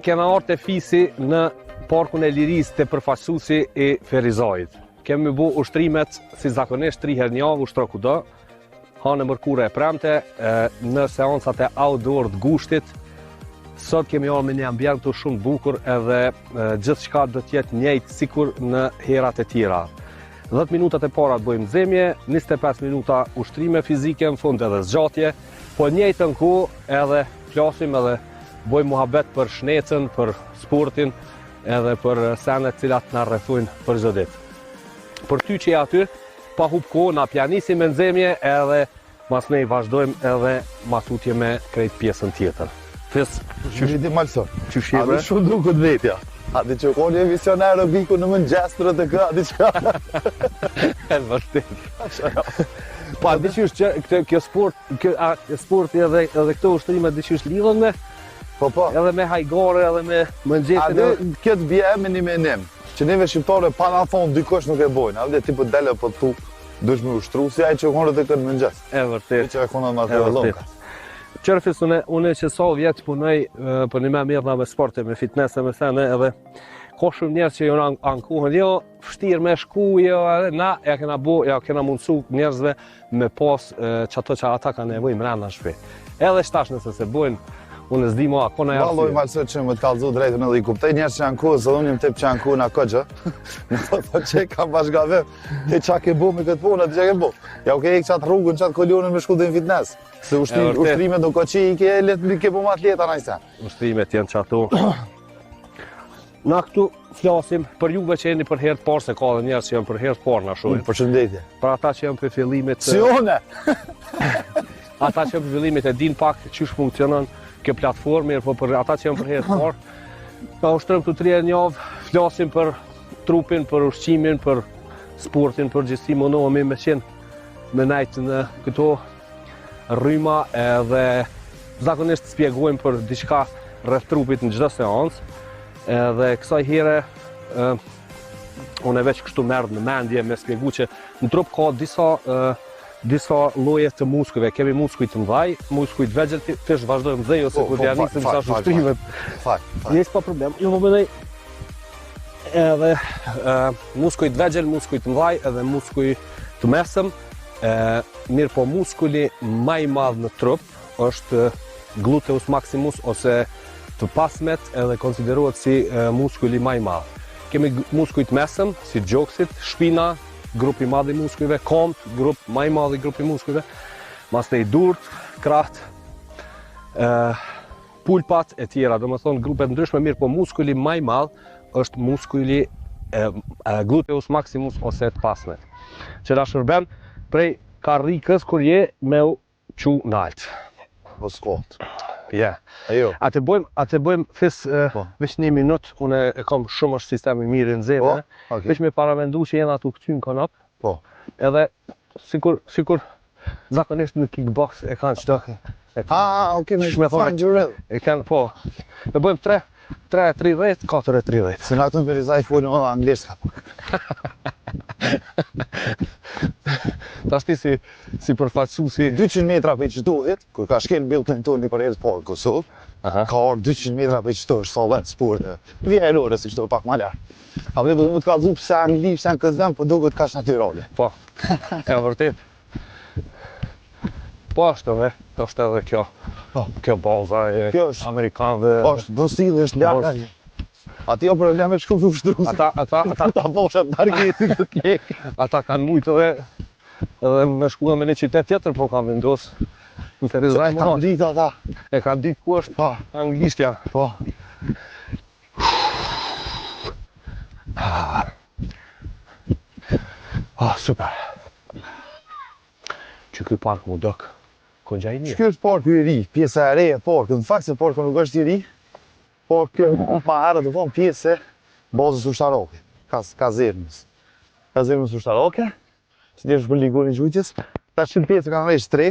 Kena ardhë te Fisi në Parkun e Lirisë te përfaqësuesi i Ferizajt. Kemi bo ushtrimet si zakonisht 3 herë në javë ushtro kudo. Hanë, mërkurë e premte në seancat e outdoor të gushtit. Sot kemi ardhë me një ambient këtu shumë të bukur edhe gjithçka do të jetë njëjtë sikur në herat e tjera. 10 minutat e para të bëjmë nxemje, 25 minuta ushtrime fizike në fund edhe zgjatje, po njëjtën kohë edhe flasim edhe bëjmë muhabet për shnetën, për sportin edhe për senet cilat na rrethojnë për çdo ditë. Për ty që je aty, pa hup kohë, na pja nisim me nxemje edhe Masnej vazhdojmë edhe ma tutje me krejt pjesën tjetër. Fis, qysh di malsor. Qysh je bre? A di shumë duket vetja. A di që ka një emision aerobiku në mëngjes në RTK, a di çka? E vërtet. Po a di qysh që këtë kjo sport, kjo a, sporti edhe edhe këto ushtrime di qysh lidhen me Po po. Edhe me hajgare, edhe me mëngjesin. A di kjo të bje me një menim, që neve shqiptarëve pa na thonë dikush nuk e bojnë, a di ti po del e po thu, Duhesh me ushtru si ai që konë të këtë mëngjes. E vërtet. Që e konë në atë vëllonka. Qyre Fis, une, une që sa vjet punoj për një me mirë me sporte, me fitness e me sene edhe ka shumë njerëz që janë ankohen, jo, vështirë me shku, jo, edhe na ja kena bo, ja kena mundësu njerëzve me pas qato që ata kanë nevojë mrena në shtëpi. Edhe shtash nëse s'e bojnë, unë s'di ma, ko në Valloj malsor që më të kallzu drejtën edhe i kuptoj njerëz që ankohen, se unë jam tip që ankohna kogja. Më po po që kam bash gabim. Ti çka ke bo me këtë punë, ti çka ke bo? Ja u ke ik qatë rrugën, qatë kolonën me shku dhe në fitness. Se ushtrim, ushtrimet nuk ka që i ke let, i ke bo ma të lehta naj sen. Ushtrimet janë qato. Na këtu flasim për juve që jeni për herë të parë, se ka edhe njerëz që janë për herë të parë na shohin. Mm, përshëndetje. Për ata që janë për fillimit... Si une! ata që janë për fillimit e din pak qysh funksionon kjo platformë, po për ata që janë për herë të parë, na ushtrojmë këtu tri herë n'javë, flasim për trupin, për ushqimin, për sportin, përgjithësi mundohemi me qenë me najtë në këto rryma edhe zakonisht spjegojmë për diçka rreth trupit në çdo seancë edhe kësaj here uh, unë veç kështu m'erdh në mendje me spjegu që në trup ka disa uh, disa lloje të muskujve. Kemi muskuj të mëdhaj, muskuj të vegjël, ti vazhdojmë nxej ose po, kur po, ja nisim sa ushtrimet. Fal, fal. Nis pa problem. Jo, po mendoj edhe uh, muskuj të vegjël, muskuj të mëdhaj edhe muskuj të mesëm. E, mirëpo muskuli ma i madh në trup është gluteus maximus ose të pasmet edhe konsiderohet si e, muskuli ma i madh. Kemi muskuj të mesëm, si gjoksit, shpina, grup i madh i muskujve, komt, grup ma i madh i grup i muskujve, masnej durt, kraht, e, pulpat e tjera, domethonë grupe të ndryshme, mirëpo muskuli ma i madh është muskuli e, e, gluteus maximus ose të pasmet, që na shërben prej karrikës kur je me u çu nalt. Po squat. Ja. Ajo. A të bëjmë, a të bëjmë fis po. veç një minut, unë e kam shumë është sistem i mirë në zemër. Po, okay. Veç me paramendu që jena tu kcy në konop. Po. Edhe sikur sikur zakonisht në kickbox e kanë çdo. E kanë. Ah, okay, me me thonë gjurë. E kanë po. E bëjmë 3 3 30 4 30. Se na këtu në Ferizaj folën edhe anglisht ka pak. Tash ti si si përfaqësuesi 200 metra prej qytetit, kur ka shkel Bill Clintoni për herë të parë në Kosovë, Aha. ka ardhur 200 metra prej qytetit, është salla e sporteve. Vija e Lorës, si kështu pak më lart. A vle po më të kallzu pse anglisht janë këtë vend, po duket kaq natyrale. Po. E vërtet. Po ashtu ve, është edhe kjo. Po. Kjo baza e Kjo është- amerikanëve. Është Bruce është lart. Bos. Ati jo problem me shku të ushtru. Ata ata ata ta bosha targetin të kek. ata kanë mujtë edhe edhe me shku me një qytet tjetër, po kanë vendos në Ferizaj E kanë ditë ata. E kanë ditë ku është Po, anglishtja. po. Ah, super. Që ky park mu dok, kogja i mirë. Ky është parku i ri, pjesa e re e parkut. Në fakt se parku nuk është i ri, por kjo ma herët do thonë pjesë e bazës ushtarake, kaz, kazermës. Kazermës ushtarake, që është poligoni i gjujtjes. Tash në pjesë kanë rresh tre,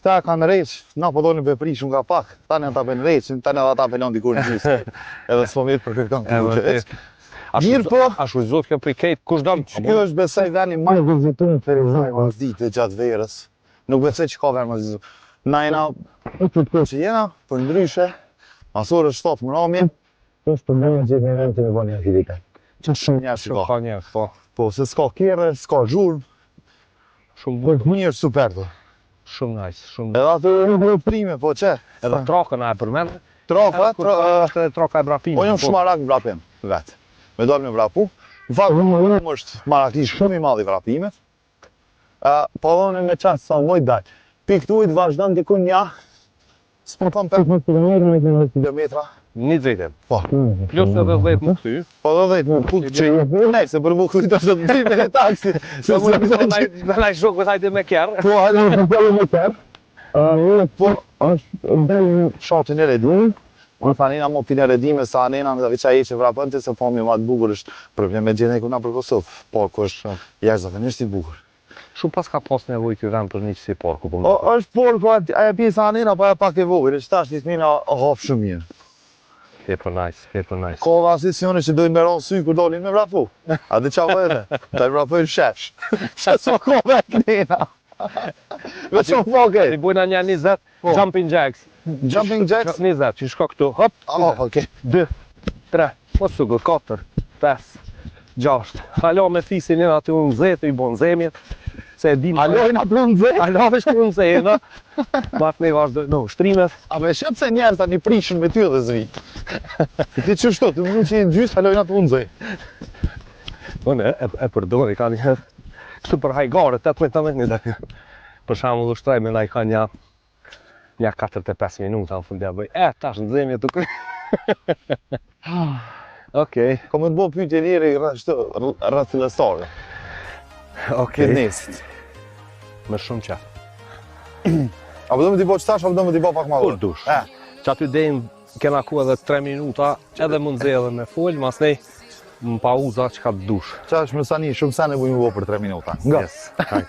Këta kanë rreq, na po donim me prishun nga pak, tani ata bëjnë rreq, tani edhe ata bëjnë dikur në gjysë. Edhe s'po mirë për kërkon E vërtet. A Mirë po. A shfrytëzohet kjo prej krejt, kush don? Kjo është besoj veni më i vizituar në Ferizaj mas dite gjatë verës. Nuk besoj që ka vend më vizituar. Na jena për të që jena, për ndryshe. Mas orës 7 mramje, është për me gjithë një vend të me bo një aktivitet. Që shumë njerëz Shumë ka. ka njerëz, po. Po, se s'ka kerre, s'ka zhurmë, Shumë po bukur, mirë super po. shumë nice, shumë. Edhe aty veprime, po që? Edhe trakën a e përmend? Traka, Edhe kur tra, është edhe traka e vrapimit. Po jam po. shumë marak në vrapim, vetë. Me dalë me vrapu. Në fakt, unë është marakli shumë i madh i vrapimit. Uh, po dhe unë me qasë sa moj dalë. Pikë tuajt vazhdon diku një, s'po thon 15 km, kilometra. Një drejtim. Po. Plus edhe 10 më kthy. Po dhe 10 më put që i ne se për më kujt është të me taksi. Se Se më më dhe naj shokë hajde me kerr. Po hajde më po me kerr. Po është ndaj fshatin e Redimit. Unë tha nena mo pinë Redime, sa nena në veç ai që vrapon se po më të bukur është problem me gjendje ku na për Kosovë. Po ku është jashtëzakonisht i bukur. Shumë pas ka pas nevojë ky vend për një si parku, po. O, është por po ajo pjesa anena po ajo pak e vogël, që tash nismina hap shumë mirë. Tepër nice, tepër nice. Ka dhe asesione që dojnë me ra sy kur dalin me vrapu. A di qa bëjnë? Ta vrapojnë shesh. Shesh s'o ka vetë nena. Veç o po Ti bojna një 20 Po. jumping jacks. Jumping jacks? 20, që shko këtu, hop, Oh, okej. 2, 3, po sugo, 4, 5, 6. Alo me fisin jena aty unë nxehtë, i bon nxehmjet, se e dim. Alo i na plon nxehtë. Alo veç ku nxehtë, na. Mas ne vazhdojmë në ushtrimet. A me shep se njerëz tani prishën me ty dhe zvi. Ti që shto, ti më që i gjysë, alo i na të nxehtë. Unë e, e përdori ka një kështu për hajgare 18 një dakë. Për shembull ushtroj me naj ka një një 45 minuta në fund ja bëj. E tash nxehmje të kry. Okej, Ko më të bo pyetje njëri rreth shto, rreth fillestare, okej. fitnessit. Me shumë qef. Apo do më t'i bo qëtash, apo do më t'i bo pak ma Kur vonë? dush. E, Që aty dejmë kena ku edhe 3 minuta, edhe mund nxeh edhe me fol, mas nej në pauza çka të dush. qa është më sani, shumë sene bujmë bo për 3 minuta. Nga, Yes. Hajde.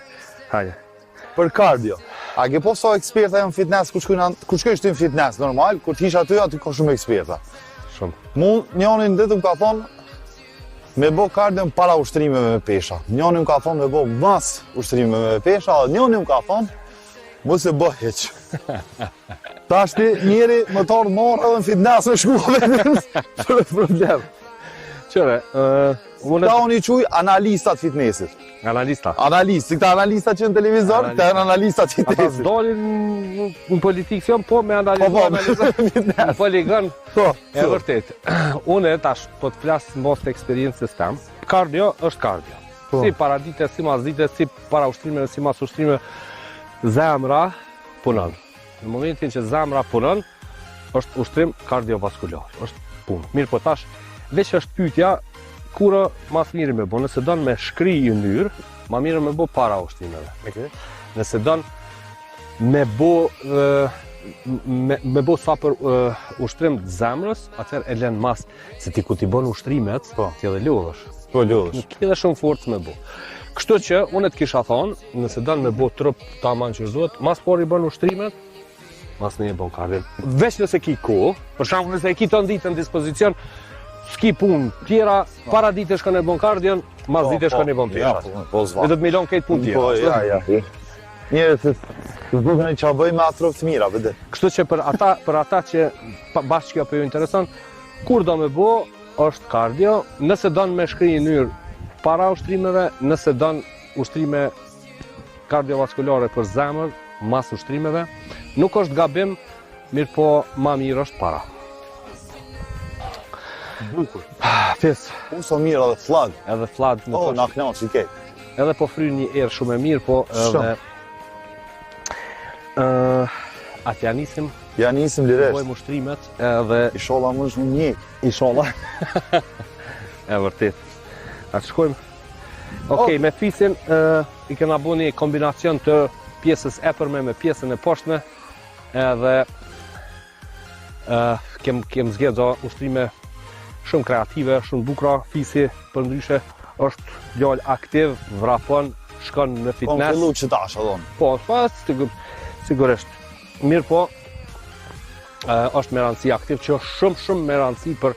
Hajde. për cardio. A ke po sa eksperta janë në fitness, kur shkojnë kur shkojsh ti në fitness normal, kur të hish aty, aty ka shumë eksperta. Shumë. Mu njëri në ditë më ka thonë me bo kardion para ushtrimeve me pesha. Njëri më ka thonë me bo mas ushtrimeve me pesha, dhe njëri më ka thonë mos e bë hiç. Tash ti njeri më të ardhë marrë edhe në fitness me shku vetëm për problem. Qëre, ë unë Ta unë i quj analistat fitnessit. analista. Analist, si këta analistat që në televizor, këta janë analistat Ata fitnessit. s'dalin në politikë si janë, po me Po analizu, po, analizu, fitness. në poligon, Po, e vërtet. Unë tash po të flas në bazë të eksperiencës tam. Kardio është kardio. Po. Si para dite, si mas dite, si para ushtrimeve, si mas ushtrimeve, zemra punon. Në momentin që zemra punon, është ushtrim kardiovaskular, është punë. Mirë po tash, veç është pyetja kur mas miri me bo, nëse don me shkri yndyrë, ma mirë me bo para ushtrimeve. Okej. Nëse don me bo e, me, me bo sa për e, ushtrim të zemrës, atëherë e lën mas se ti ku ti bën ushtrimet, Po. ti edhe lodhesh. Po lodhesh. Nuk ke edhe shumë forcë me bo. Kështu që unë të kisha thonë, nëse don me bo trup tamam që duhet, mas pari bën ushtrimet, mas një e bën kardion. Veç nëse ki kohë, për shembull nëse e ki tonë ditën në dispozicion, s'ki punë tjera, para dite shkon e bën kardion, mas dite shkon e bën Ja, pjeshat. po, po zva. Me do të milon këtë punë tjera. Po, ja, ja. Njerëz se s'duken ç'a bëj me atë trup të mira, vëde. Kështu që për ata për ata që pa, bashkë kjo po ju intereson, kur do me bo është kardio, nëse don me shkri një mënyrë para ushtrimeve, nëse don ushtrime kardiovaskulare për zemër, mas ushtrimeve, nuk është gabim, mirë po ma mirë është para. Bukur. Fis, U sa mirë edhe flag. edhe flag më Po, thosh, na kënaq i ke. edhe po fryn një erë shumë e mirë, po edhe Shumë. ë atë ja nisim, Ja nisim lirisht. bëjmë ushtrimet edhe Inshallah më është një. Inshallah. e vërtet. Atë shkojmë. Okej, me fisin ë, i kena bu një kombinacion të pjesës epërme me pjesën e poshtme edhe ë kem kem zgjedhur do ushtrime shumë kreative, shumë bukura. Fisi për ndryshe është djalë aktiv, vrapon, shkon në Po më fitness. fillu që tash, adhon. Po, pa, sigur, sigurisht. Mirë po, ë, është me rëndësi aktiv, që është shumë, shumë me rëndësi për,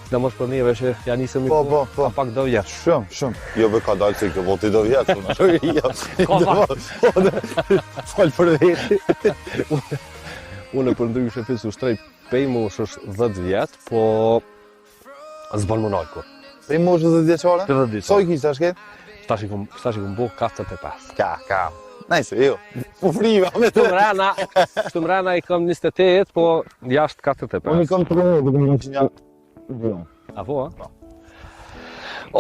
sidomos për neve që ja nisëm i Po, punë, po, po. ka pak do vjet. Shumë, shumë. Jo be ka dalë se kjo voti do vjet, unë është. Jo. Ka Po, po, Fal për veti. Unë për ndryshe fis ushtroj Pej moshës 10 vjet, po s'bën më nal kurrë. Pej moshës 10 vjeçare? 10 vjeçare. Sa i kish tash ke? Tash i kom, tash i kom bo 45. Ka, ka. Nice, jo. U friva me të. Mrena, kështu mrena i kam 28, po jashtë 45. Unë i kam 30, duke më qenë janë. Apo, a? Po.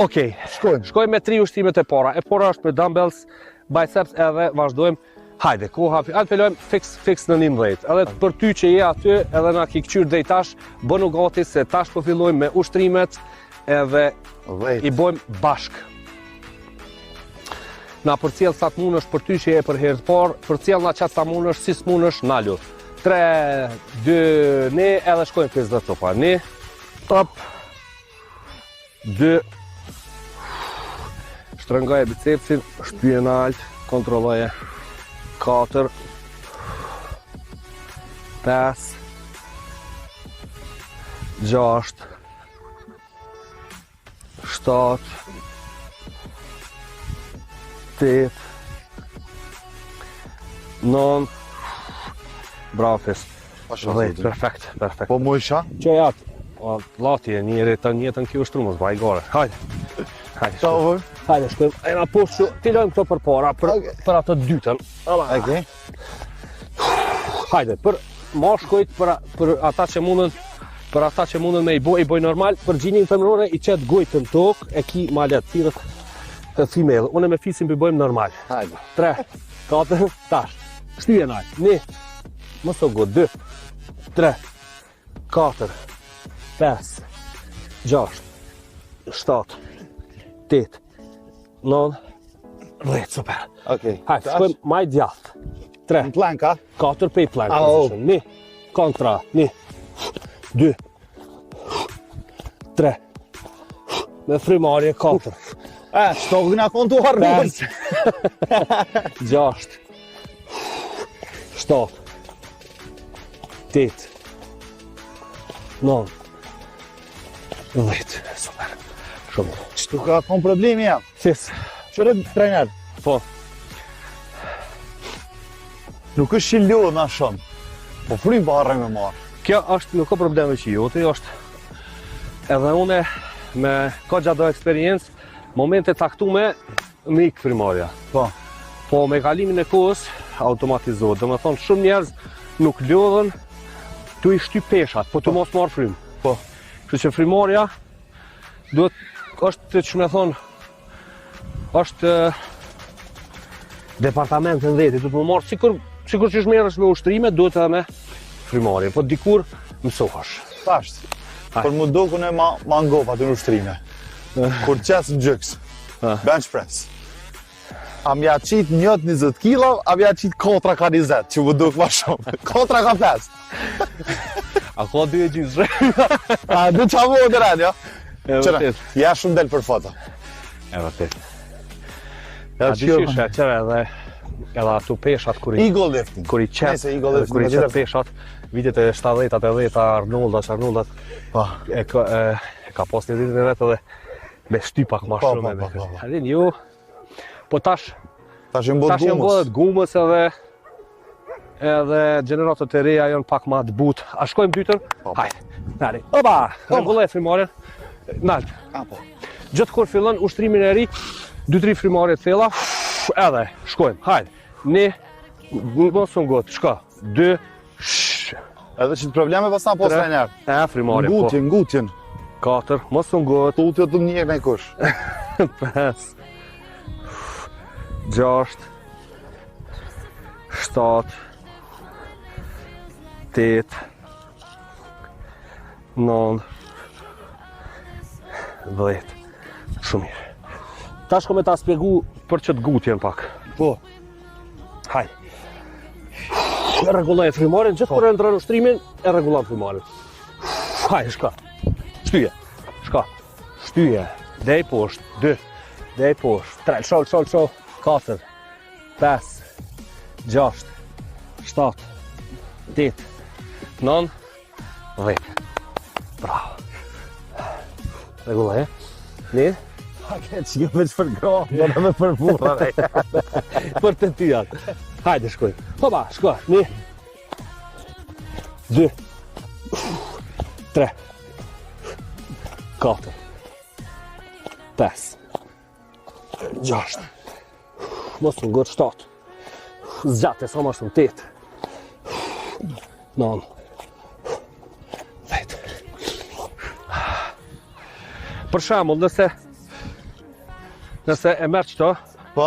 Okej, shkojmë. Shkojmë me tri ushtrimet e para. E para është me dumbbells, biceps edhe vazhdojmë. Hajde, koha, hajde fillojmë fiks fiks në 11. Edhe për ty që je aty, edhe na ki kqyr deri tash, bënu gati se tash po fillojmë me ushtrimet edhe i bojmë bashk. Na përcjell sa të mundesh për ty që je për herë të parë, përcjellna qaq sa mundesh, si s'mundesh, nalu. 3 2 1 edhe shkojmë 50 copa. 1 Top. 2 Shtrëngoje bicepsin, shtyje nalt, kontrolloje. 4 5 6 7 8 9 Bravo, Fis. 10, perfekt, perfekt. Po mu isha? Që jatë, o, lati e njëri të njëtën kjo ushtru, mos baj gore. Hajde. Hajde, Qa u vërë? Hajde, shkojmë. E na poshtë që ti lojmë këto për para, për, Okej. për atë dytën. Okej. Hajde, për mashkujt, për, për ata që mundën, për ata që mundën me i bo, i boj normal, për gjinin femërore i qet gojët në tokë, e ki ma letë, thirrët të female. Unë me Fisin po i bojmë normal. Hajde. 3, 4, tash. Shtyje nalt. 1, mos u ngut, 2, 3, 4, 5, 6, 7, 8, 9, 10, super. Okej. Hajde, Tash, shkojmë maj djathtë. 3, Në plank, a? 4 pej plank Au. position. 1, kontra, 1, 2, 3, me frymarrje 4, E, qëto këna kontu harrë. 5, 6, 7, 8, 9, 10, super, shumë mirë. Qëtu ka kon problemi jam. Fis, Qëre trener, po, nuk është që lodh na shumë. Po frymë po harroj me marrë. Kjo është nuk ka probleme që joti, është edhe une me ka do eksperiencë, momente caktume më ik frymarrja. Po. Po me kalimin e kohës automatizohet. Do me thonë shumë njerëz nuk lodhen tu i shty peshat, po tu mos marr frymë. Po. Kështu që frymarrja duhet është që me thonë është eh, departament në veti, duhet me marrë sikur sikur që merresh me ushtrime, duhet edhe me frymarrje, po dikur mësohesh. Tash. Hajde. Për mu dokun e ma, ma ngop aty në ushtrime. Kur qes në gjyks, Ha. bench press. A m'ja qit një të 20 kilo, a m'ja qit 4 ka 20, që më duk ma shumë. 4 ka 5. A ka dy e gjysë? A du qa mu të rani, jo? E Qëre, vërtet. ja shumë del për foto. E vërtet. Ja, A di qysh, e qëre edhe edhe ato peshat kur i Ego lifting. kur i qet, Nëse ego edhe lifting, kur i me qet tjetër. peshat, vitet e 70-at, 80-ta, Arnoldat, Arnoldat, Po. e ka, e, e ka pas një ditën e vet edhe me shty pak ma Po, shumë. po, e me po, këtë. po, po. A din ju, po tash, Tash janë bërë tash janë gumës. bëhet gumës edhe edhe gjeneratat e reja janë pak ma të butë. A shkojmë dytën? Po, po. Hajde, nali. Opa, rregulloj frymarrjen. Nalt. A, po. Gjithë kur fillon ushtrimin e ri, 2-3 frymarrje të thella, edhe shkojmë. Hajde. Një, mos u ngut, shko. 2 sh, Edhe që të probleme pas na pos Tre. trener. e frymarrje po. Ngutjen, ngutjen. 4, mos u ngut. Tutje të më njek me kush. 5 6 7 8 9 10 Shumë mirë. Tash ko me ta spjegu për që të gutjen pak. Po. Hajde. Rregulloj frymarrjen, gjithë kur e ndron ushtrimin, e rregullon frymarrjen. Hajde, shka. Shtyje. Shka. Shtyje. Dej poshtë, 2. Dej poshtë, 3, lësho, lësho, lësho, 4, 5, 6, 7, 8, 9, 10. Bravo. Rregulloj, e? Një, A ke që jo veç për gra, do edhe për burra. për të tyjat. Hajde, shkojmë. Hopa, shko. Një, dy, 3, 4, 5, 6, mos të ngut 7, zgjate sa ma shumë 8, 9, 10. Për shembull, nëse nëse e merr qëto, Po,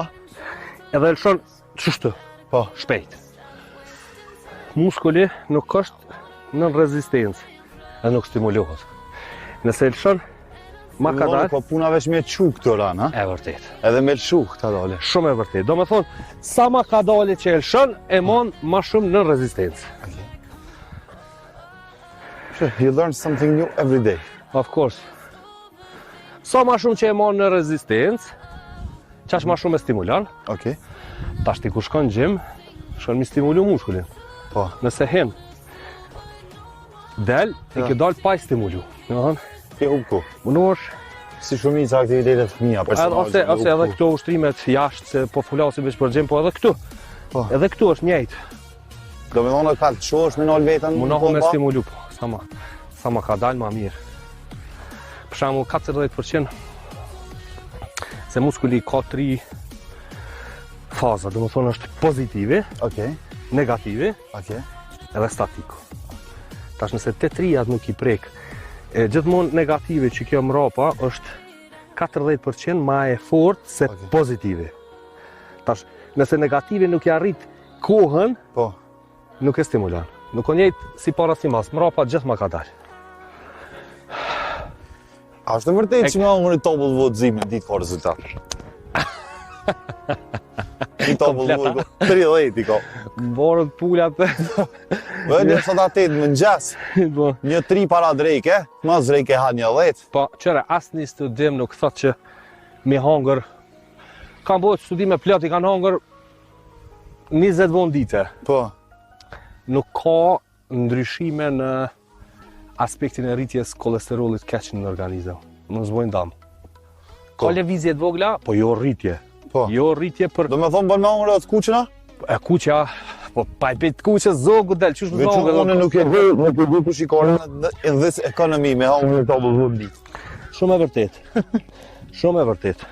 edhe e lëshon qështu, po. shpejt. Muskuli nuk është në rezistencë edhe nuk stimulohet. Nëse e lëshon ma ka dalë, Po puna veç me çu këto ran, ha? e vërtet. Edhe me lëshu këta dale. Shumë e vërtet. Do me thonë, sa ma ka dalë që e lëshon, e mon ma shumë në rezistencë. Sure, You learn something new every day. Of course. Sa ma shumë që e mon në rezistencë, qaq ma shumë e stimulon. Okej. Tash ti kur shkon në gym, shkon mi stimulu muskulin. Po. Nëse hin, del, e Ja. ke dal pa i stimulu. Do të thonë, Ke hup ku. mundohesh Si shumica aktivitetet fëmia Edhe personale. ose ose edhe këto ushtrimet jashtë se po flasim veç për gym, po edhe këtu. Po. Edhe këtu është njëjtë. Do me thonë ka të çosh me nal veten. Mundohu me po, stimulu, po, sa ma sa ma ka dal ma mirë. Për shembull 40% se muskuli ka tri faza, do të thonë është pozitivi, Okej, negativi okej. edhe statiku. Tash nëse te trijat nuk i prek, e gjithmonë negativi që kjo mrapa është 40% ma e fort se Okej. pozitivi. Tash, nëse negativi nuk i arrit kohën, Po. nuk e stimulon. Nuk o njëjtë si para si mas, mrapa gjithë ma ka dalë. A është e vërtetë që me hangër një tobull vot zime ditë ka rezultat? Një tobull Kompleta. vot, 30 i ka. Mborët pulat. Vë një sot atë 8 më mëngjes, po. një 3 para drejke, mas drejke ha një 10. Po, qëre, asë një studim nuk thot që mi hangër, kanë bërë studime plot, i kanë hangër 20 vonë dite. Po. Nuk ka ndryshime në aspektin e rritjes kolesterolit keq në organizëm. Nuk zbojnë dam. Ka Po. lëvizje të vogla, po jo rritje. Po. Jo rritje për Do me thonë bën me hangër atë kuqena? e kuqja, po pa i pit kuqe zogu del, qysh më Veç zogu. unë nuk e di, nuk e di kush i ka rënë in this economy me hangër një tobull vot ditë. Shumë e vërtet. Shumë e vërtet.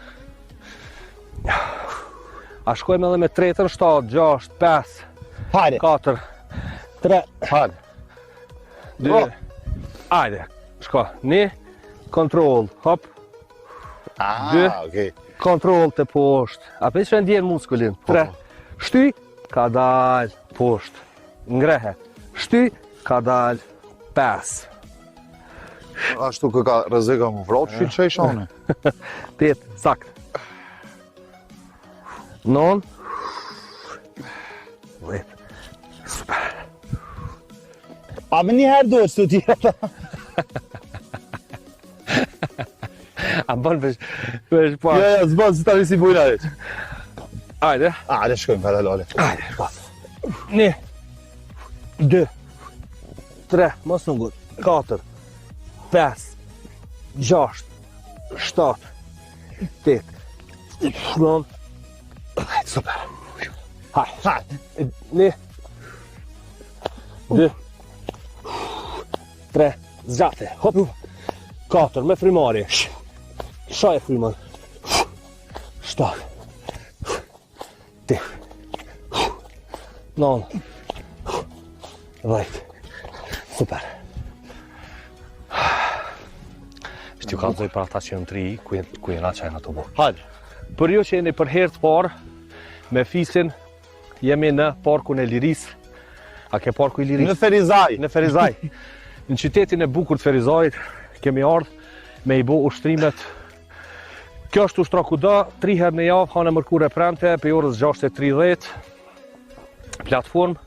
A shkojmë edhe me tretën, 7, 6, 5, Hajde. 4, 3, Hajde. 2. Oh. Ajde, shko. 1, kontroll, hop, Ah, Dy. okej. kontroll të poshtë. A pe që e ndjen muskulin? Po, 3. po. Shty, ka dal poshtë. Ngrehe. Shty, ka dal 5. Ashtu kë ka rrezik më vrot, shi çaj shone. 8, sakt. 9. 10. Super. Pa më një herë duhet të tjera. A bën vesh vesh pa. Jo, jo, s'bën si tani si bujna veç. Hajde. A, le shkojmë ka dalale. Hajde, shko. 1 2 3, mos u ngut. 4 5 6 7 8 9 Super. Hajde, hajde. 1 2 3 zgjate. Hop. 4 me frymarrje. Shaje frymën. 7 8 9 10 Super. Shti ju kallzoj për ata që janë të ri, ku jenë ku jena që janë ato bo. Hajde. Për ju që jeni për herë të parë me Fisin, jemi në Parkun e Lirisë. A ke Parku i Lirisë? Në Ferizaj. Në Ferizaj. Në qytetin e bukur të Ferizajit kemi ardhur me i bo ushtrimet. Kjo është ushtro kudo, 3 herë në javë, hanë mërkurë e premte, për orës 6:30. Platformë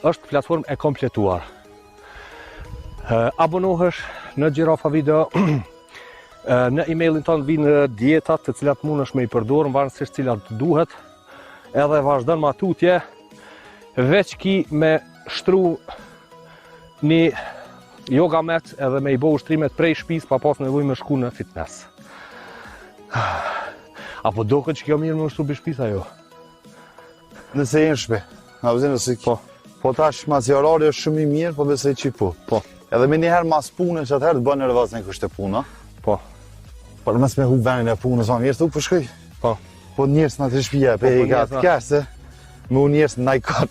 është platformë e kompletuar. E, Abonohesh në Gjirafa Video, e, në emailin tonë vinë dietat të cilat mundesh me i përdorë, varësisht cilat të duhet, edhe vazhdon ma tutje, veç ki me shtru një yoga mat edhe me i bo ushtrimet prej shtëpisë pa pas nevojë me shku në fitness. Apo do këtë që kjo mirë me ushtru për shtëpisë ajo? Nëse je në shtëpi. Na vëzin nëse Po. Po tash masi orari është shumë i mirë, po besoj që po. Po. Edhe me njëherë mas punës që atëherë të bën nervoz në kështë puna. Po. Por mos me hup venin e punës, ma mirë, thu, po shkoj. Po. Po njerëz në të shtëpia, pe po, po, ka të kesh se me u njerëz në najkot.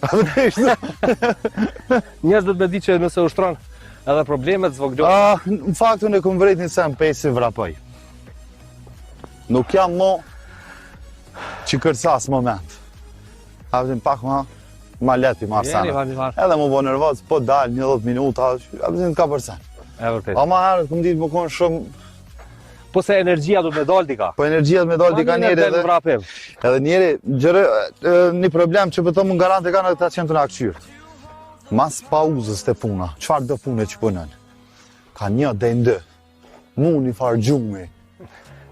Njerëz do të me di që nëse ushtron edhe problemet zvogëlohen. Ah, në fakt unë e kom vrejt një sen pej si vrapoj. Nuk jam mo që kërcas moment. A vëzim pak ma, ma lehtë i marrë senet. Edhe mu bo nervoz, po dal një 10 minuta, a vëzim të ka përsen. E vërtet. A ma herët, kom ditë më konë shumë... Po se energjia do të me dalë dika. Po energjia do me dalë dika njeri edhe... Vrapim. Edhe njeri, gjëre, një problem që po më po garant e kanë edhe ta qenë të në akqyrtë. Mas pauzës të puna, çfarë do pune që punën? Ka një dhe ndë, mu një farë gjumi,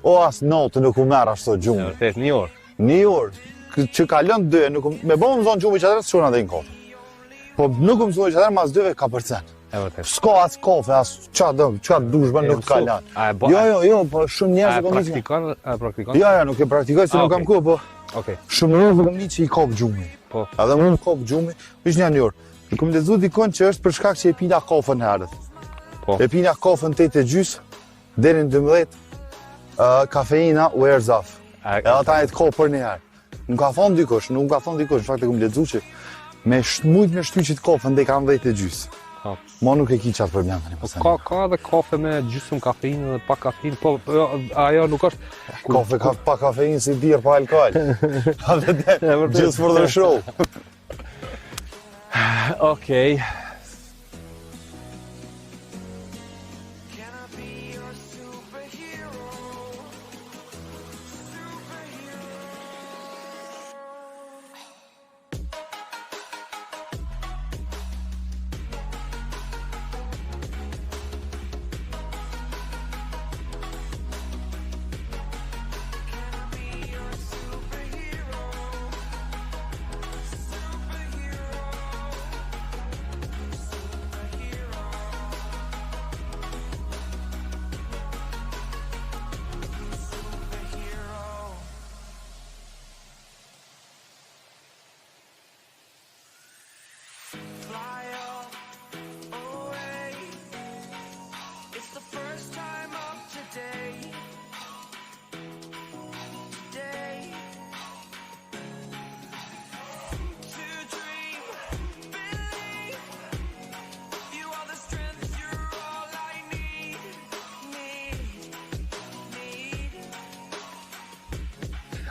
o as natë nuk u merr ashtu gjumi. E vërtet, një orë. Një orë, që kalon dy, nuk, me bo më zonë gjumi që atëherë s'çona dhe në kohë. Po nuk më zonë që atëherë mas dyve ka përcen. E vërtet. S'ka as kafe, as qa do, qa dush bën nuk ka lan. A e bo, jo, jo, jo, po shumë njerëz e kom praktikon, a e praktikon? Jo, jo, nuk e praktikoj se nuk kam kohë, po. Okej. Shumë njerëz e kom që i kap gjumi. Po. Edhe mu më kap gjumi, veç një orë. E kom lexu dikon që është për shkak që e pina kafën herët. Po. E pina kafën 8 e gjys deri në 12, uh, kafeina wears off. Edhe ata e të kap për një herë. Nuk ka thonë dikush, nuk ka thonë dikush, në fakt e kom lexu që me mujt me shty qit kafën deri ka 10 e gjys. Po. Mo nuk e ki qatë problem tani po. Ka ka edhe kafe me gjysmë kafeinë dhe pa kafeinë, po, po jo, ajo nuk është kafe ka pa kafeinë si birrë pa alkool. A vërtet. Just for the show. Okej.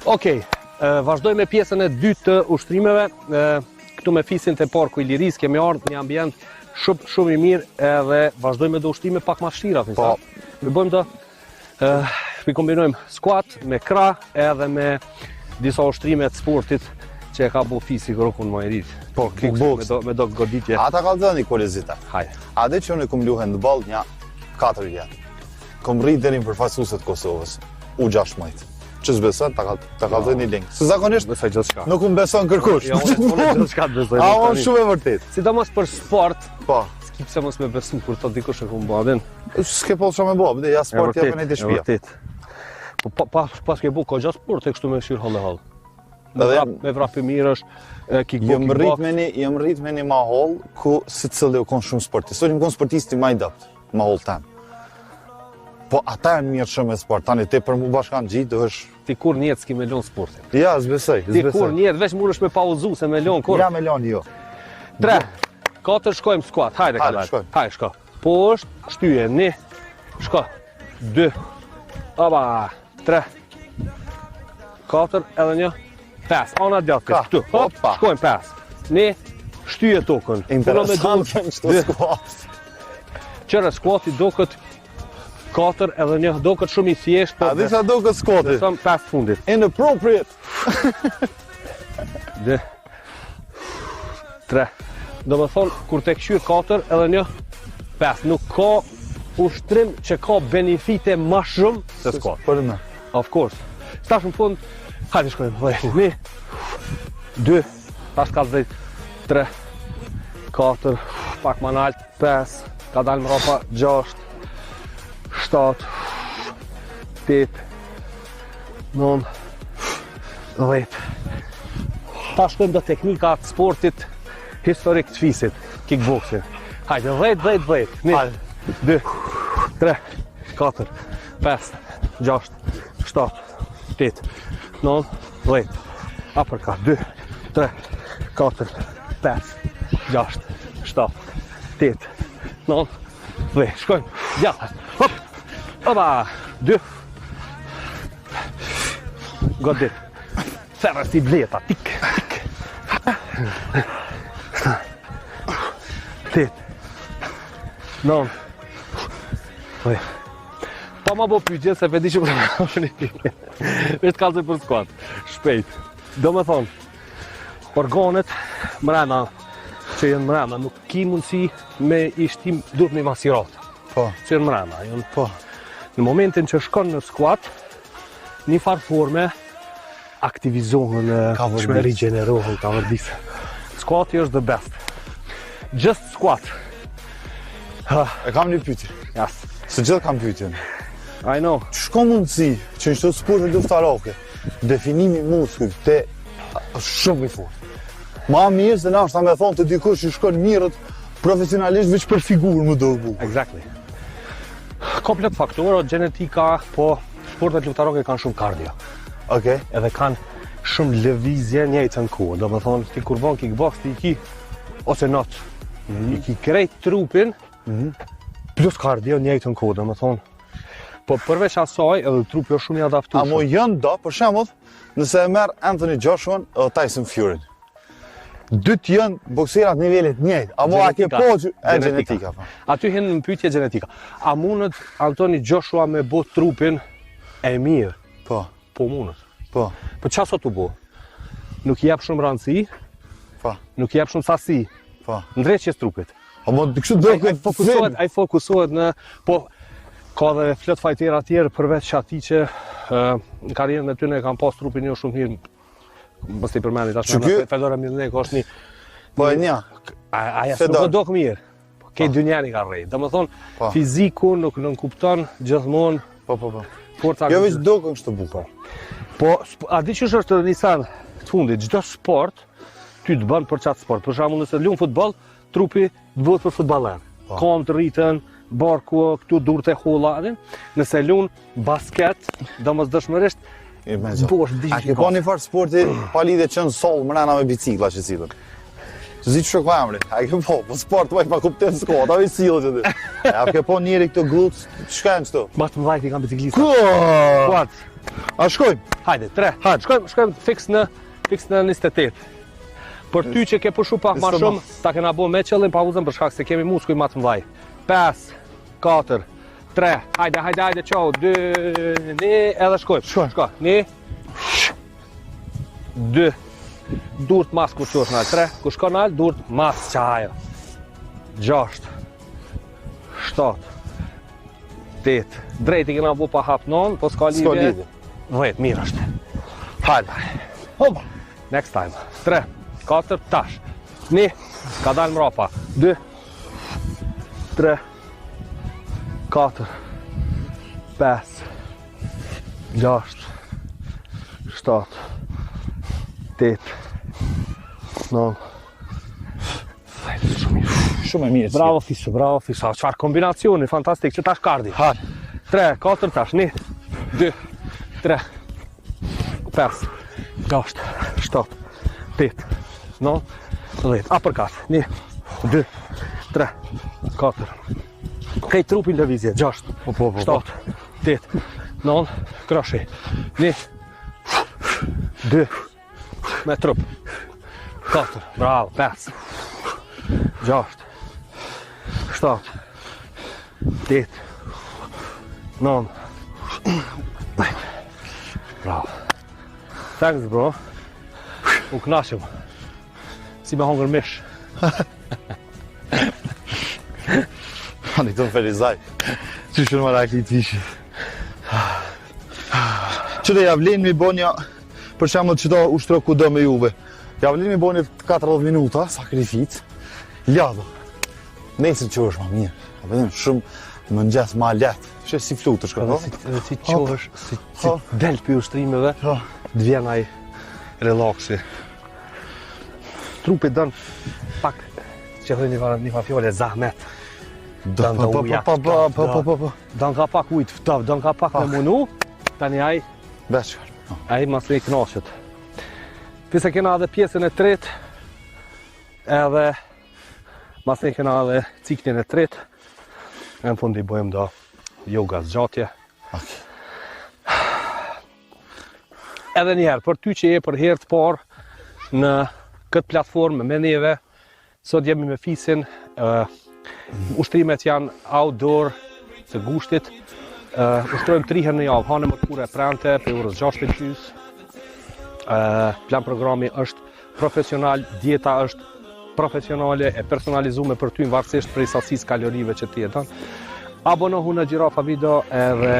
Okej, okay, vazhdojmë me pjesën e dytë të ushtrimeve. Këtu me Fisin te Parku i Lirisë kemi ardhur një ambient shumë shumë i mirë edhe vazhdojmë me do ushtrime pak ma vështira, Po. Ne bëjmë do ë i kombinojmë squat me krah edhe me disa ushtrime të sportit që e ka bo Fisi kur u kon më i ri. Po, kickbox. Me do, me do goditje. A ta kallzoj një kuriozitet. Hajde. A di që unë kom lu handball nja 4 vjet. Kom rrit deri në përfaqësuese të Kosovës, U16. Që s'beson, ta, ta kallzoj një link. Se zakonisht besoj gjithçka. Nuk më beson kërkush. Jo, unë gjithçka të besoj. A unë shumë e vërtet. Sidomos për sport. Po. S'ki pse mos me besu kur thotë dikush e kom ba, din. S'ke po çfarë me bë, ja sport ja për në shtëpi. Vërtet. Po pa pa pas ke bu ka sport e kështu me kqyr hollë hollë. Me vrap, me vrap i mirë është kickbox. Jam rrit me një, jam rrit me një mahall ku secili u kon shumë sportist. Sot jam kon sportisti më i dobët, mahall tem. Po ata janë mirë shumë me sport. Tani ti për mu bashkë kanë gjithë, do është Ti kurrë n'jetë s'ki me lon sportin. Ja, s'besoj, s'besoj. Ti kurrë n'jetë veç mundesh me pauzu se me lon kurrë. Ja me lon jo. 3 4 shkojmë squat. Hajde, hajde, shkojmë. Hajde, shko. Poshtë, shtyje, 1, shko. 2 Opa, 3 4 edhe një 5. Ana djathtë, këtu. Hop, shkojmë 5. 1 shtyje tokën. Interesant janë këto squat. Qyre squati doket 4 edhe një doket shumë i thjeshtë. Po a di sa doket squati? Sa 5 fundit. Inappropriate. 2 3. Do me thonë, kur të kqyr 4 edhe një 5. Nuk ka ushtrim që ka benefite ma shumë se squat. Për në. Of course. Tash në fund, hajde shkojmë. Dhe, një, dy, tash ka dhejt, tre, katër, pak ma nalt, pesë, ka dalë mrapa, gjashtë, shtatë, tetë, nëntë, dhjetë. Tash shkojmë do teknika të sportit historik të Fisit, kickboxing. Hajde, 10, 10, 10. 1, 2, 3, 4, 5, 6, 7, 8, 9, 10. Uppercut, 2, 3, 4, 5, 6, 7, 8, 9, 10. Shkojmë, djathtas. Hop, opa, 2. Godit. Thërë si bleta, tik, tik. 8, 9, 10. Pa ma bo pyetje, se pe di që për më një pyetje. Veç kallzoj për squat, shpejt. Do me thonë, organet mrena, që janë mrena, nuk ki mundësi me i shtim, duhet me i masirat. Po. Që janë mrena, janë Po. Në momentin që shkon në squat, një farë forme aktivizohen, Ka vërdis. shme rigjenerohen, ka vërdis. Squati është the best. Just squat. E kam një pyetje. Yes. Se gjithë kam pyetjen. I know. Shko mundësi që në çdo sport luftarake, definimi i muskujve te është shumë i fortë. Ma mirë se nashta me thonë të dikush që shkon mirët profesionalisht veç për figurë më do bukur. Exactly. Komplet faktorë, gjenetika, po sportet luftarake kanë shumë kardio. Okej. Edhe kanë shumë lëvizje njëjtën kohë. Do me thonë, ti kur bon kickbox, ti i ki, ose not, i ki krejt trupin, plus kardio njëjtën kohë, do me thonë. Po përveç asaj, edhe trupi është shumë i A adaptueshëm. mo janë do, për shembull, nëse e merr Anthony Joshua edhe Tyson Fury. Dytë janë bokserat nivelit njëjtë. A mo a ke Gjenetika. po që e Gjenetika. gjenetika po. Aty hin në pyetje gjenetika. A mundet Anthony Joshua me bo trupin e mirë? Po, Po mundet. po, Po qa sot u bo? Nuk i jap shumë rëndësi, po, nuk i jap shumë sasi, po. ndreqjes trupit. A mo kështu do Ai, ai fokusohet, ai fokusohet në po ka dhe plot fajtera tjerë përveç atij që ë, në karrierën e tyre e kanë pas trupin jo shumë mirë. Mos i përmendi tash. Që ky- Fedor Emelianenko është një Po e një. A, aja s'nuk Fedor. o dok mirë. Po ke dynjani ka rrejt. Do më thonë, Po. fiziku nuk nënkupton gjithmonë Po, po, po. forca. Jo veç dokën kështu bukur. Po, sp- a di qysh është një sen të fundit, çdo sport ty të bën për qatë sport. Për shembull, nëse luan futboll, trupi të bëhet për futboller. Po. Komt rritën, barku, këtu durët e holla, a din? Nëse luan basket, domosdoshmërisht I me gjë. bosh diçka. A ke pa një farë sporti pa lidhje që në sol mrena me bicikla që sillen? Zi që ka emri. A ke po, po sport vaj pa kuptim s'ka, ata vi sillet që ti. A ke po njeri këto glutes, çka janë këto? Ma të mëdhajt i kanë biciklista. Ku? Kuat. A shkojmë? Hajde, 3. Hajde, shkojmë, shkojmë fiks në fiks në 28. Për ty që ke pushu pak ma 29. shumë, ta kena bo me qëllim pauzën për shkak se kemi muskuj ma të mëdhaj. 5 4 3 hajde, hajde, hajde, ciao, 2 1 edhe shkojmë. Shkojmë. Shko. 1 2 Durt mas kur çosh nalt, 3 kur shkon nalt, durt mas qajo. 6 7 8 Drejt i kena bo pa hap 9, po s'ka S'ka lidhje. lidhje. 10, mirë është. Hajde. Hopa. Next time. 3, 4, tash. 1, ka dalë mrapa. 2, 3, 4, 5, 6, 7, 8, 9, 10, shumë mirë. Shumë e mirë. Bravo Fisu, bravo Fisu. Çfarë kombinacioni fantastik që tash kardi. Hajde. 3, 4 tash, 1, 2, 3, 5, 6, 7, 8, 9, 10. Uppercut. 1, 2, 3, 4. Kej trupin lëvizje, 6, Po, po, po, po. 7, 8, 9, kroshi. 1, 2, me trup. 4, bravo, 5, 6, 7, 8, 9, Bravo. Thanks, bro. U knaqëm. Si me hongër mish. Ani të Ferizaj. Që shumë më rakli të ishi. Që dhe ja vlen mi bo një, për shembull që do ushtro ku do me juve. Ja vlen mi bo një 40 minuta, sakrificë, lladho. Nesër që është ma mirë. A vetëm shumë mëngjes ma lehtë. Shë si flutësh Edhe këto. si, edhe si qohesh, si, si Hop. del për ushtrimeve, Po. të vjen ai relaksi. Trupi dën pak Që thënë një farë një farë fjale zahmet. Do, po, po, po, po, po, po, po, po. Don ka pak ujë të ftohtë, don ka pak me munu, tani ai Veç. Ai mas ne kënaqet. Pse kena edhe pjesën e tretë, edhe mas ne kena edhe ciklin e tretë, e në fund i bëjmë do yoga zgjatje. Okay. Edhe një herë, për ty që je për herë të parë në këtë platformë me neve, sot jemi me Fisin, uh, ushtrimet janë outdoor të gushtit, uh, ushtrojmë tri herë në javë, hanë mërkure e premte, prej orës 6 e gjys, uh, plan programi është profesional, dieta është profesionale e personalizume për ty varësisht prej sasisë kalorive që ti jeton. Abonohu në Gjirafa Video edhe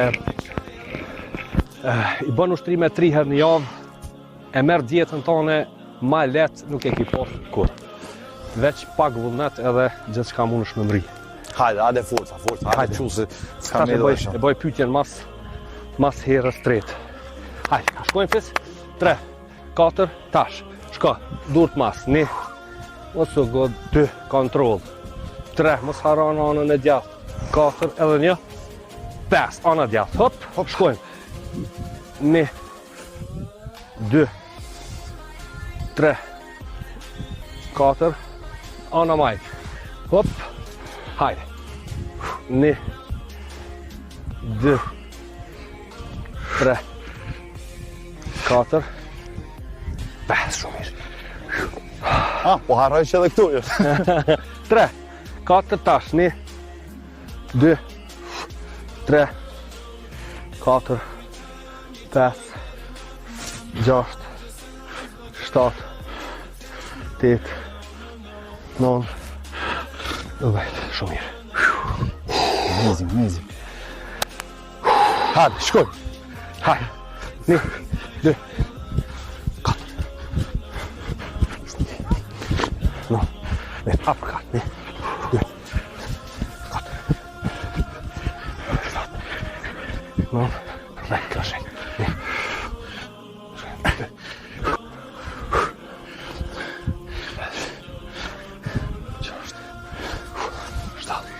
eh, i bën ushtrime 3 herë në javë, e merr dietën tone ma lehtë nuk e ki pas kurrë. Veç pak vullnet edhe gjithçka mundesh me mri. Hajde, hajde forca, forca, hajde Hajde. çu se s'ka Tash më e bëj, shumë. e bëj pyetjen mas mas herës tretë. Hajde, a shkojmë fis? 3 4, tash, shko, durt mas, 1, mos u god, 2, kontroll, 3, mos harro në anën e djathtë, 4, edhe 1, 5, ana djathtë, hop, hop, shkojmë, 1, 2, 3, 4, ana majtë, hop, hajde, 1, 2, 3, 4, 5, shumë mirë. Ah, po harroj që edhe këtu. jo. 3, 4, tash, 1, 2, 3, 4, 5, 6, 7, 8, 9, 10, shumë mirë. Amazing, amazing. Hajde, shkoj. Hajde. Një, dy, katër. No, ne, uppercut. Një, dy, katër. Shtatë. No, dhe këshe. Një, dy, gjashtë, shtatë,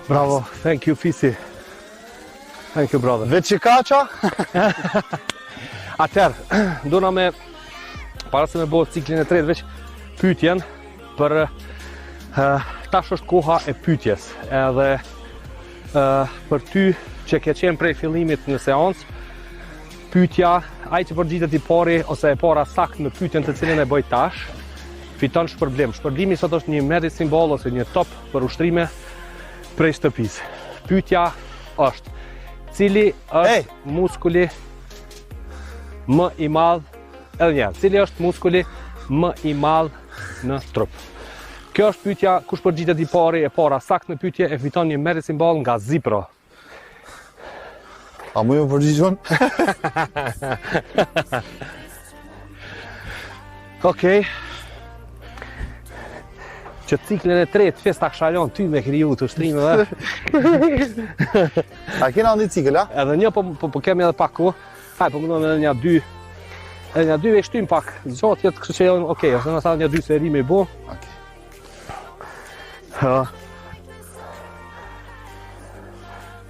Bravo, thank you Fisi. Thank you brother. Veç që kaqa? Atëherë, dona me para se me bo ciklin e tretë veç pyetjen për uh, tash është koha e pyetjes. Edhe uh, për ty që ke qenë prej fillimit në seancë, Pyetja, ai që përgjigjet i pari ose e para sakt në pyetjen të cilën e bëj tash, fiton shpërblim. Shpërblimi sot është një medicine ball ose një top për ushtrime prej shtëpisë. Pyetja është, cili është Ej! muskuli më i madh edhe një herë, cili është muskuli më i madh në trup? Kjo është pyetja, kush përgjigjet i pari e para sakt në pyetje e fiton një medicine ball nga Zipro. A mu ju përgjigjon? Okej. Që ciklin e tretë, fes ta kisha lon ty me kriju të ushtrimeve. A kena një cikël, a? Edhe një, po, po, po kemi edhe pak kohë. Haj, po mundojmë edhe një dy. Edhe një dy e shtym pak. Zgjatjet, kështu që janë okej, ose nësa një dy seri me bo. Okej. Ha.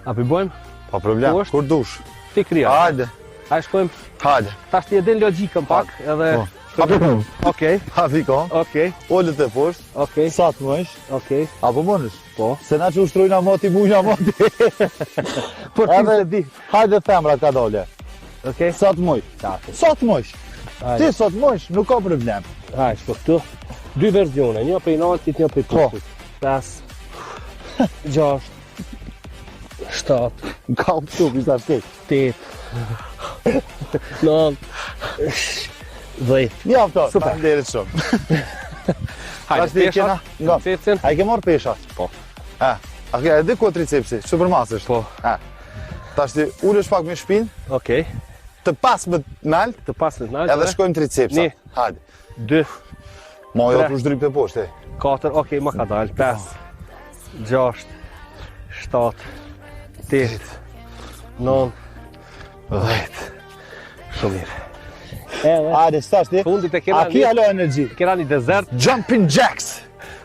A po bojmë? Pa problem, Poshtë. kur dush. Ti krija. Hajde, Hajde shkojmë. hajde. Tash ti e din logjikën pak, edhe Po. A po kom? Okej, A po kom? okej, Ulët e poshtë, okej, sa të mësh, okej. a po mënësh? Po. Se na që ushtrojna moti, mujna moti. Por ti Edhe- se di. Hajde femra ka dole. Okej. Sa të muj. Sa të mush. Hajde. Ti sa të mush, nuk ka problem. Hajde, shko këtu. Dy versione, një prej naltit, një prej Po. poshtit. 5 6 7 Ka këtu, pisa shkej. 8 9 10 Mjafton. Super. Faleminderit shumë. Hajde, Tash ti e kena- peshat, nga. tricepsin. A i ke marrë peshat? Po. A, a ke edhe ku tricepsi? Që për masë është? Po. A. Tash ti ulesh pak me shpinë, Okej, të pas me nalt, të pasët nalt. edhe shkojmë tricepsa. Një. Hajde. 2 Ma jo Tre. të zhdryp të poshtë. e. 4, okej, ma ka dalë. 5 6 7 8 9 10. Shumë mirë. Edhe Hajde, stash ti. Fundit e kena A ki një- alo energji? kena një dezert Jumping jacks.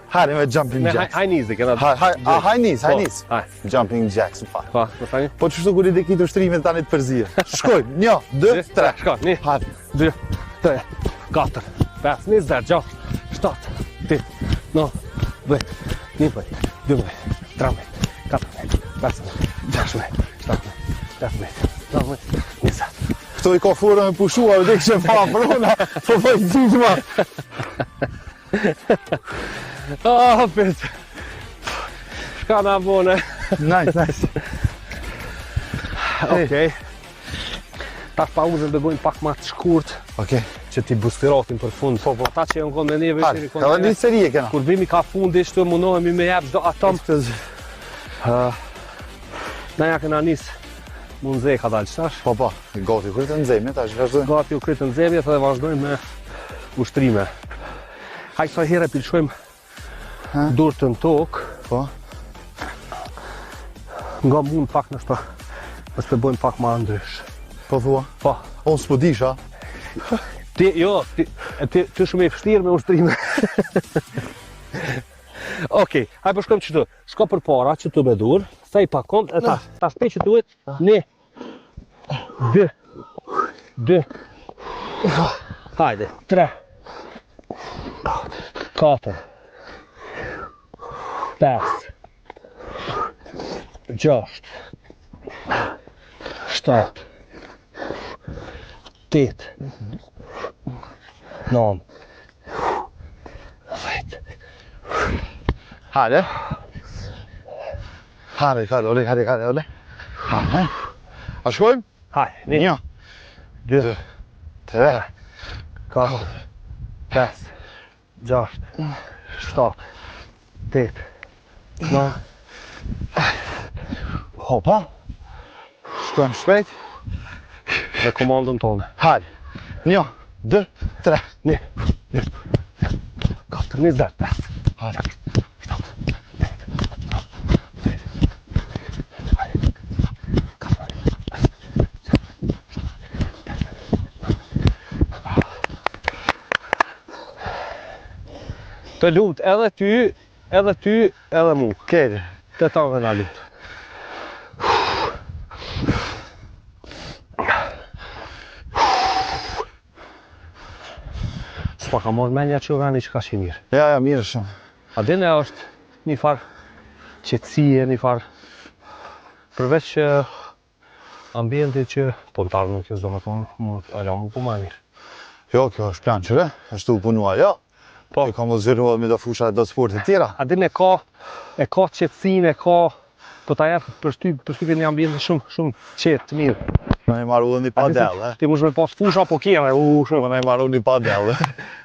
Hajde me jumping me jacks. high knees e kena. Haj, haj, a, high knees, high Po, knees. Haj. Jumping jacks, në fakt. Po, më thani? Po qështu kur i dhe kitë ushtrimet tani të përzihe. Shkojmë, një, dy, tre. Shko, një, Hajde. dy, tre, katër, pesë, 20, gjashtë, shtatë, tetë, 9, 10, 11, 12, 13, 14, 15, 16, 17, 18, 19, 20. Këto i ka furë me pushua, dhe kështë pa prona, po po i gjyqma. Oh, pet. Shka na bone? Nice, nice. Okej. Tash pauzën do bëjmë pak më të shkurt Okej. që ti bustiratin për fund. Po, po. Ata që janë konë me neve, që Hajde, janë konë edhe me neve. një seri e kena. Kur vimi ka fundi, shtu mundohemi me jep çdo atom. Na ja kena nis mu nxe ka dalë tash. Po, po, gati, kur të nxehmë, tash vazhdojmë. Gati u krytën nxehjet dhe vazhdojmë me ushtrime. Hajde sa herë pilshojmë durët në tokë, Po. nga mund pak nështë mos të bëjmë pak ma ndrysh. Po thua. Po, Unë s'po disha. ti, jo, ti, ti, ti shumë i vështirë me ushtrime. Okej, hajde po shkojmë qëtu. Shko për para, që tu me dur, sa i pakon, e ta, ta shpej që duhet, një, dy, dy, hajde, tre, katër, pesë, gjashtë, shtatë, tetë, nëntë, dhjetë. Hajde. Hajde, hajde, ole, hajde, hajde, ole. Hajde. A shkojmë? Hajde, një, Një, dy, dy, tre, katër, pesë, gjashtë, shtatë, tetë, nëntë, Hopa. Shkojmë shpejt. dhe komandën tonë. Hajde. Një, dy, tre. Një, dy, katër, 20, pesë, Hajde. shtatë, tetë, nëntë, dhjetë, hajde, katër, pesë, gjashtë, shtatë, tetë, Të lumt edhe ty, edhe ty, edhe mu. Kejtë. Të tanëve na lumt. S'pa ka marrë menja që veni që ka që mirë. Ja, ja, mirë shumë. A din e është një farë qetësie, një farë përveç që ambientit që po në tarë nuk është do me thonë, mu ala mu po ma mirë. Jo, kjo është plan qëre, është u punua, jo. Po. E ka më zgjeruar me do fusha do sporte tjera. A din e ka, e ka qetësinë, e ka, po ta jep përshtyp, përshtypjen një ambienti shumë, shumë qetë, të mirë. Na i marru edhe një A di se padel, e. Ti mush me pas fusha, po kjere, u, shumë. Po na i marru një padel, e.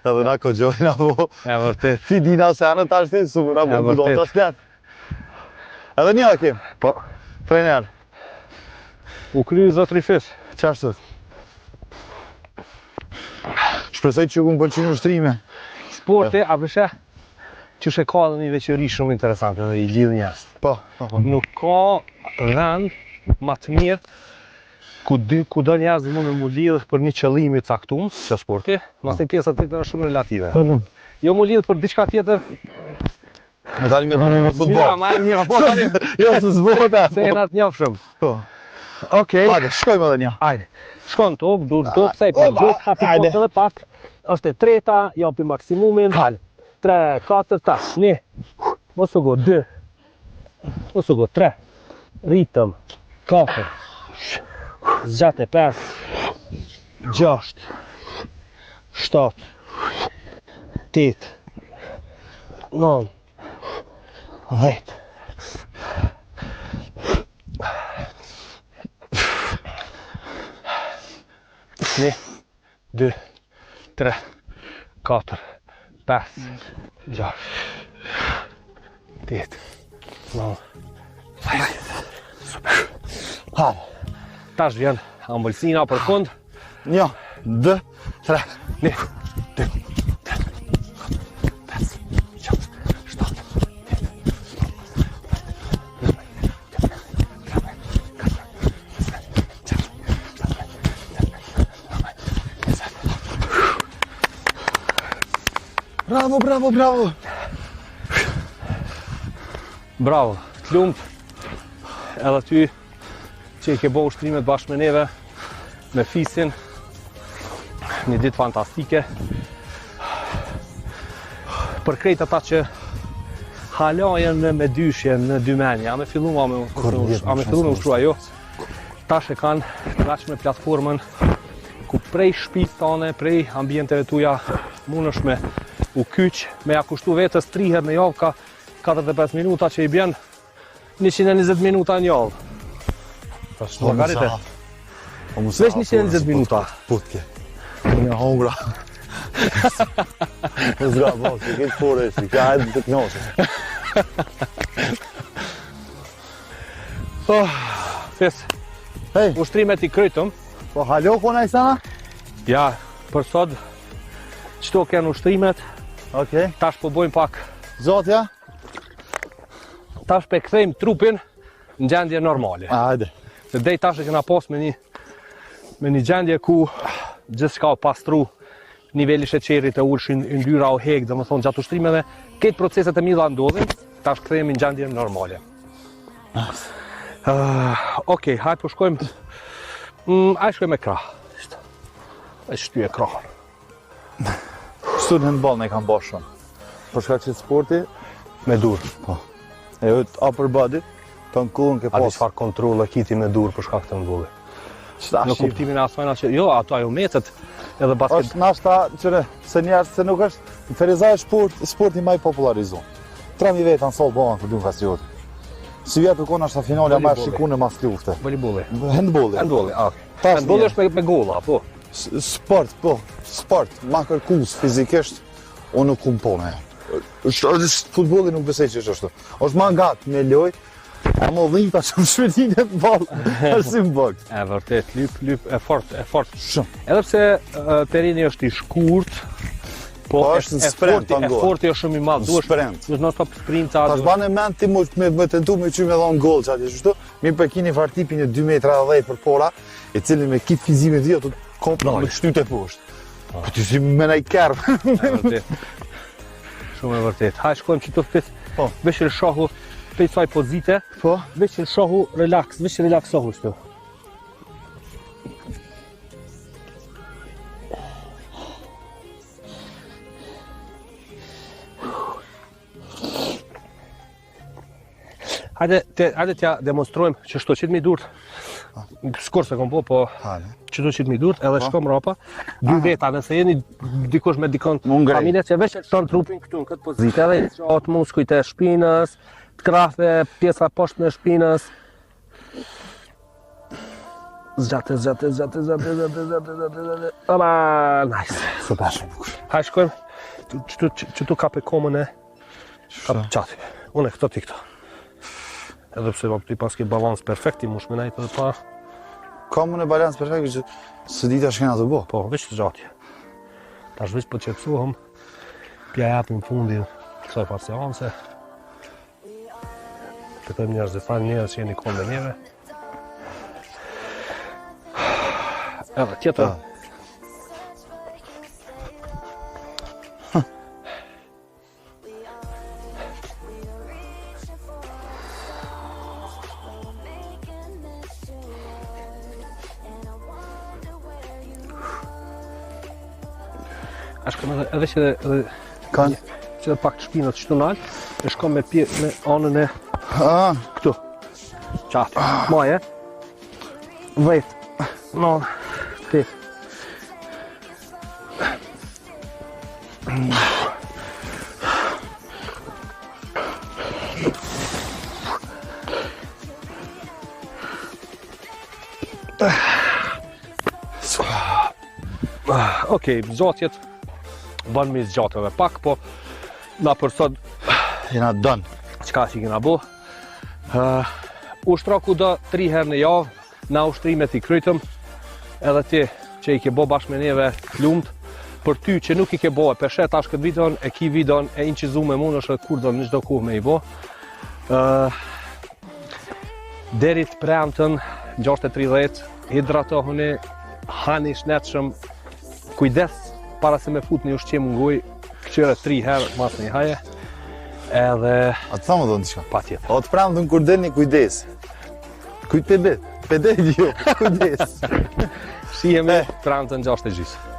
Edhe na kogjojna, po. E vërtet. Si dina se anë tash ti, su na E po do vërtet. të shlet. Edhe një e kem, Po, trener. u kry zotri Fis. Qashtu. Shpresoj që ju më pëlqejnë ushtrime. Sporti, a bëshe, qysh e ka edhe një veçori shumë interesante dhe i lidh njerëz. Po, po, po. Nuk ka vend ma të mirë ku dy ku do njerëz mund me mu lidh për një qëllim i caktuar, që sporti, mas një pjesa tjetër është shumë relative. Jo mu lidh për diçka tjetër, Me tani me thonë me mira, futboll. ma e mira, po tani Jo, se s'bota. se jena të njofshëm. Po. Okej. Hajde, shkojmë edhe një. Hajde. Shkon tokë, dur tokë, sa i Opa, pa gjok, hapi hajde. kot edhe pak. Është e treta, japi maksimumin. Hajde. 3, 4, tash, 1. Mos u go, 2. Mos u go, 3. Ritëm. 4. Zgjat e 5. 6. 7. 8. 9. 10. Një, dy, tre, katër, pesë, gjashtë, tetë, nëntë, dhjetë. Super. Hajde. Tash vjen ambëlsina për fund. Një, dy, tre. Një, dy, tre, katër, pesë, gjashtë, shtatë, tetë, nëntë, dhjetë, 11, 12, 13, 14, 15, 16, 17, 18, 19, Bravo, bravo, bravo. Bravo, të lumt edhe ty që i ke bo ushtrimet bashkë me neve, me Fisin, një ditë fantastike. Për krejt ata që hala janë në mëdyshje, në dymenje, a me fillu a me, a me fillu me ushtru a jo, tash e kanë të gatshme platformën ku prej shpisë tane, prej ambienteve tuja, mundesh me u kyç, me ja kushtu vetës 3 herë në javë ka 45 minuta që i bjen 120 minuta në javë. Tash po, llogarite. Po Veç 120 minuta. Putke. Një hongra. Po zgra, po, si këtë fore, si ka hajtë të kënosë. Oh, Fis. Hey. Ushtrimet i krytëm. Po halo po na sana? Ja, për sot qëto kenë ushtrimet. Okej. Okay. Tash po bojmë pak. Zotja. Tash po e kthejmë trupin në gjendje normale. Hajde. Se dej tash e kena pas me një me një gjendje ku gjithçka u pastru, niveli i sheqerit e ulshin, yndyra u hek, domethonë gjatë ushtrimeve, këto proceset e mira ndodhin, tash kthehemi në gjendje normale. Nice. Uh, Okej, okay, hajde po shkojmë. Mm, hajde shkojmë me krah. E shtyje krahën. Kështu në handball ne kam bërë shumë. Për shkak që sporti me dur. Po. E jo upper body, të në kohën ke pas. A di çfarë kontroll e ki ti me dur për shkak të handbollit? Në kuptimin e asajna që jo, ato ajo metet edhe basket. Është nashta që se njerëz se nuk është në Ferizaj është sport, sporti më i popullarizuar. 3000 veta në sallë bëhen kur luan Kastrioti. Sivjet u kon ashta finalja më e shikune mas lufte. Volejbolli. Handbolli. Handbolli, ah. Handbolli është me, me golla, po. Sport, po, sport, ma kërkus fizikisht, unë nuk kum po me. Është, është, futbolli nuk besoj që është ashtu. është ma ngat me loj, ama dhimta që më shpëtine të ballë, është si më bëgë. E vërtet, lyp, lyp, e fort, e fort. Shumë. Edhe pse terreni është i shkurt, po, po është në sprint, e forti është shumë i madh, duhesh sprint. Duhesh non stop sprinta. Tash bane mend ti me me, me tentu me qy me dhon gol qaty kështu, mi po e kini farë tipi një 2 metra dhe përpora, i cili me kit fizimin e tij ato kop me të shtytë poshtë. Po ti si me naj kerr. E vërtet. Shumë e vërtet. Hajde shkojmë që të fis. Po. Veç lëshohu prej kësaj pozite. Po. Veç lëshohu relax, veç relaksohu kështu. Hajde, te, hajde t'ja demonstrojmë qështu qitmi durt. Sikur se kom po, po qështu qitmi durt, edhe po. shkom mrapa. Dy veta, nëse jeni dikush me dikon familje që veç e çon trupin këtu në këtë pozitë, edhe i zgjat muskujt e shpinës, të krahëve, pjesa poshtë e shpinës. Zgjate, zgjate, zgjate, zgjate, zgjate, zgjate, zgjate, zgjate. Opa, nice. Super. Hajde shkojmë. Qëtu, qëtu kape komën e Kap qaty. Unë e këto ti këto. Edhe pse ti paske balans perfekt, ti mush me nejt edhe pa... Kam unë balans perfekt, që së dita shkena të bo. Po, veç të gjatje. Tash veç po qetësohem, pja japim fundin kësaj farë seance. Të themi njerëz dhe faleminderit që jeni konë me neve. Edhe tjetër. A shkon edhe edhe që edhe kanë që edhe pak shpinat qështu nalt, e shkon me pje, me anën e ah këtu. Qatë. Ah. Maje. 10 9 8 Okej, zgjatjet ban me zgjat edhe pak, po na për sot jena done. Çka që kena bo? Uh, ushtro kudo 3 herë në javë, Na ushtrimet i krytëm, edhe ti që i ke bo bashkë me neve lumt, për ty që nuk i ke bo e pe sheh tash këtë videon, e ki videon e inçizume mundesh edhe kur do në çdo kohë me i bo. Uh, deri të premten 6.30, hidratohuni, hani shnetshëm, kujdes para se me fut një ushqim në gojë, Kqyre tri herë mas një haje. Edhe A të thamë thonë diçka? pa tjetër. O të premten kur delni kujdes. Kujt pe bet? Pe del jo, kujdes. Shihemi premten 6 e gjysë.